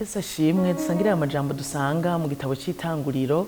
Yesu ashimwe. Dusangire aya majambo dusanga mu gitabo c'Itanguriro,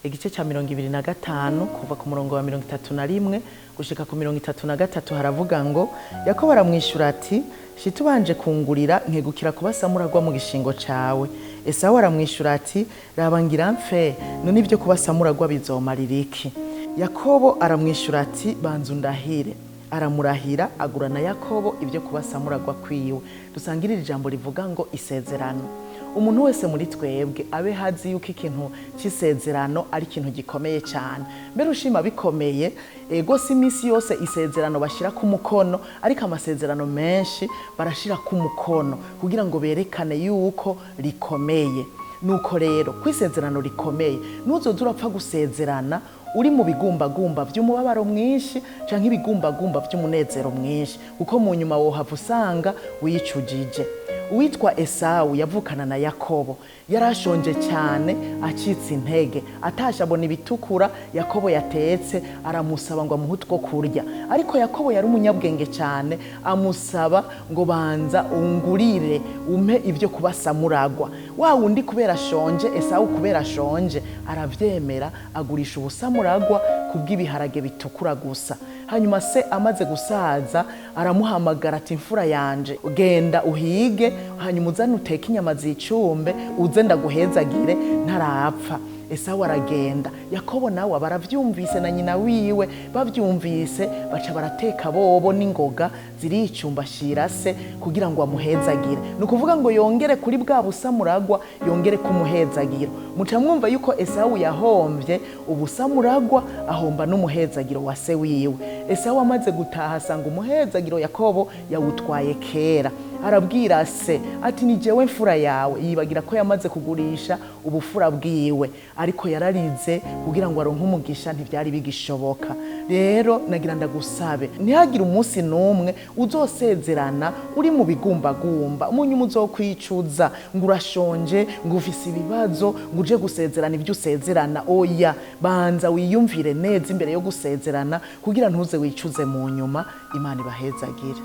igice ca 25, kuva ku murongo wa 31 gushika ku 33. Haravuga ngo: Yakobo aramwishyura ati: "Shita ubanje kungurira, nkegukira kuba samuragwa mu gishingo cawe." Esawu aramwishyura ati: "Raba, ngira mfe, none ibyo kuba samuragwa bizomarira iki?" Yakobo aramwishyura ati: "Banza undahire." Aramurahira, agura na Yakobo ibyo kuba samuragwa kwiwe. Dusangire iri jambo rivuga ngo isezerano. Umuntu wese muri twebwe abe hazi yuko ikintu cy'isezerano ari ikintu gikomeye cyane. Mbere ushima bikomeye. Ego, si iminsi yose isezerano bashyira ku mukono, ariko amasezerano menshi barashyira ku mukono kugira ngo berekane yuko rikomeye. Nuko rero ko isezerano rikomeye, ntuzoze urapfa gusezerana uri mu bigumbagumba by'umubabaro mwinshi canke ibigumbagumba by'umunezero mwinshi, kuko mu nyuma wohava usanga wicujije. Uwitwa Esawu yavukana na Yakobo yarashonje cyane, acitse intege, atashe abona ibitukura Yakobo yatetse, aramusaba ngo amuhe utwo kurya. Ariko Yakobo yari umunyabwenge cyane, amusaba ngo: "Banza ungurire, umpe ibyo kuba samuragwa." Wa wundi kubera ashonje, Esawu kubera ashonje, aravyemera, agurisha ubusamuragwa kubw'ibiharage bitukura gusa. Hanyuma se amaze gusaza aramuhamagara ati: "Imfura yanje, genda uhige, hanyuma uzane uteke inyama zicumbe, uze ndaguhezagire ntarapfa." Esawu aragenda. Yakobo nawe baravyumvise na nyina wiwe bavyumvise, baca barateka bobo n'ingoga, ziricumba, ashira se kugira ngo amuhezagire. Ni ukuvuga ngo yongere kuri bwa busamuragwa, yongere kumuhezagiro. Muca mwumva yuko Esawu yahomvye ubusamuragwa, ahomba n'umuhezagiro wa se wiwe. Esawu amaze gutaha asanga umuhezagiro Yakobo yawutwaye kera. Arabwira se ati: "Ni jewe mfura yawe." Yibagira ko yamaze kugurisha ubufura bwiwe, ariko yararize kugira ngo aronke umugisha, ntivyari bigishoboka. Rero nagira ndagusabe, ntihagire umunsi n'umwe uzosezerana uri mu bigumbagumba. Munyuma uzokwicuza ngo urashonje, ngo ufise ibibazo, ngo uje gusezerana ibyo usezerana. Oya, banza wiyumvire neza imbere yo gusezerana kugira ntuze wicuze mu nyuma. Imana ibahezagire.